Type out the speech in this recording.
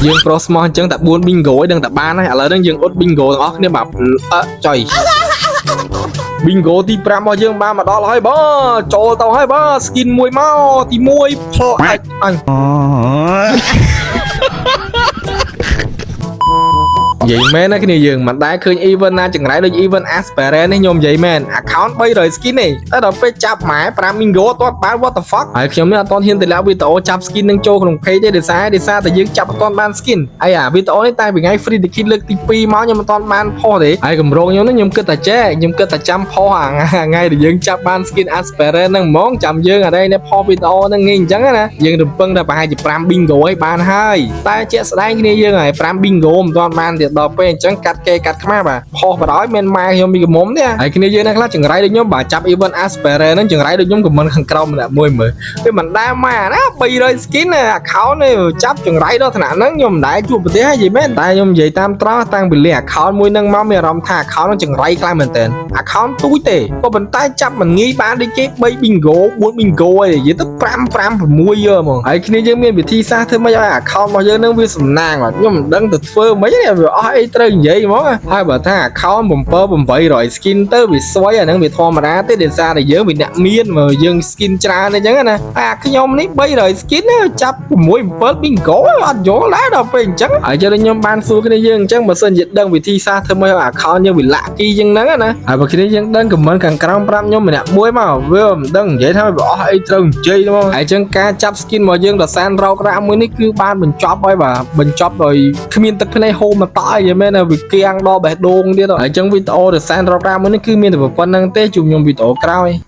យើងប្រុសស្មោះអញ្ចឹងតែ4 bingo ឯងដឹងតែបានហើយឥឡូវហ្នឹងយើងអត់ bingo ទាំងអស់គ្នាបាទអឺចុយ bingo ទី5របស់យើងបានមកដល់ហើយបាទចូលទៅហើយបាទ skin មួយមកទី1ផ្លាច់អញ និយាយមែនណាគ្នាយើងមិនដែលឃើញ event ណាចង្រៃដូច event Aspirant នេះខ្ញុំនិយាយមែន account 300 skin ទេតែដល់ពេលចាប់ម៉ែ5 bingo អត់ទាន់បាន what the fuck ហើយខ្ញុំនេះអត់ទាន់ហ៊ានតម្លាក់វីដេអូចាប់ skin នឹងចូលក្នុង page ទេដោយសារតែយើងចាប់អត់ទាន់បាន skin ហើយអាវីដេអូនេះតែពីថ្ងៃ free ticket លើកទី2មកខ្ញុំអត់ទាន់បានផុសទេហើយកម្រងខ្ញុំនេះខ្ញុំគិតតែចេះខ្ញុំគិតតែចាំផុសអាថ្ងៃដែលយើងចាប់បាន skin Aspirant ហ្នឹងហ្មងចាំយើងអីនេះផុសវីដេអូហ្នឹងងាយអញ្ចឹងណាយើងរំពឹងថាប្រហែលជា5 bingo ឲ្យបានហើយតែជាក់ស្ដែងគ្នាយើងហើយ5 bingo មិនទាន់បានទៀតដល់ពេលអញ្ចឹងកាត់គេកាត់ខ្មាស់បាទផុសបណ្ដោយមានម៉ែខ្ញុំមីកមុំទេហើយគ្នាយើងណាខ្លះចង្រៃដូចខ្ញុំបាទចាប់ event Aspirant ហ្នឹងចង្រៃដូចខ្ញុំ comment ខាងក្រោមម្នាក់មួយមើលវាមិនដែលម៉ែណា300 skin ណា account នេះចាប់ចង្រៃដល់ថ្នាក់ហ្នឹងខ្ញុំមិនដែលជួបប្រទេសហើយនិយាយមែនតែខ្ញុំនិយាយតាមត្រង់តាំងពីលេង account មួយហ្នឹងមកមានអារម្មណ៍ថា account ហ្នឹងចង្រៃខ្លាំងមែនទែន account ទូចទេក៏ប៉ុន្តែចាប់មិនងាយបានដូចគេ3 bingo 4 bingo អីនិយាយទៅ5 5 6យើហ្មងហើយគ្នាយើងមានវិធីសាស្ត្រធ្វើម៉េចឲ្យ account របស់យើងហ្នឹងវាសំណាងអត់ខ្ញុំមិនដឹងទៅធ្វើម៉េចទេវាអស់អីត្រូវនិយាយហ្មងហើយបើថា account 7 800 skin ទៅវាស្វ័យអាហ្នឹងវាធម្មតាទេដោយសារតែយើងវាអ្នកមានមកយើង skin ច្រើនអញ្ចឹងណាហើយអាខ្ញុំនេះ300 skin ចាប់6 7 bingo អត់យល់ដែរដល់ពេលអញ្ចឹងហើយចឹងខ្ញុំបានសួរគ្នាយើងអញ្ចឹងបើសិនជាដឹងវិធីសាស្ត្រធ្វើម៉េចឲ្យ account យើងវា lucky ជាងហ្នឹងណាហើយបើគ្នាយើងដឹង comment ខាងក្រោមប្រាប់ខ្ញុំម្នាក់មួយមកវាមិនដឹងនិយាយថាវាអស់អីត្រូវនិយាយហ្មងហើយអញ្ចឹងការចាប់ skin របស់យើងដល់សានរោករ៉ាមួយនេះគឺបានបញ្ចប់ហើយបាទបញ្ចប់ដោយគ្មានទឹកភ្នែកហូរមកតអីមែនណាវាគៀងដល់បេះដូងទៀតហើយអញ្ចឹងវីដេអូដល់សានរោករ៉ាមួយនេះគឺមានតែប៉ុណ្្នឹងទេជួបខ្ញុំវីដេអូក្រោយ។